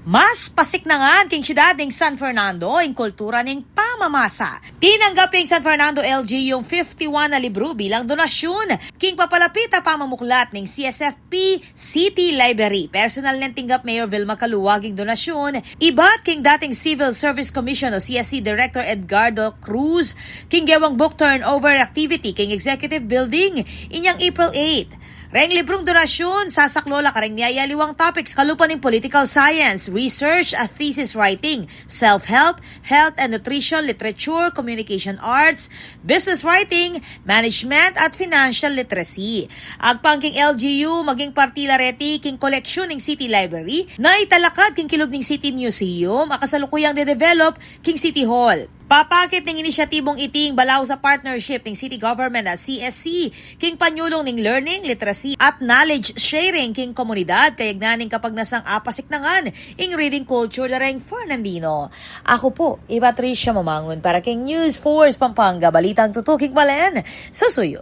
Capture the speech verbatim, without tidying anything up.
Mas pasiknangan king syudad ning San Fernando ing kultura ning pamamasa. Tinanggap ning San Fernando L G U ing fifty-one na libru bilang donasyun king papalapit a pamamuklat ning C S F P City Library. Personal neng tinggap Mayor Vilma Caluag ing donasyun, ibat king dating Civil Service Commission o C S C Director Edgardo Cruz king gewang book turnover activity king Executive Building inyang April eight. Reng librung donasyun, sasaklola kareng miyayaliwang topics kalupa ning political science, research at thesis writing, self-help, health and nutrition, literature, communication arts, business writing, management at financial literacy. Agpang king L G U, maging parti la reti king koleksyon ning City Library na italakad king kilub ning City Museum a kasalukuyang de-develop king City Hall. Papakit ning inisyatibung iti ing balaus a partnership ning City Government at C S C king panyulung ning learning, literacy at knowledge sharing king komunidad kayagnan ning kapagnasang apasiknangan ing reading culture da reng Fernandino. Aku pu i Patricia Mamangun para king News Force Pampanga, balitang tutuking balen, susuyu.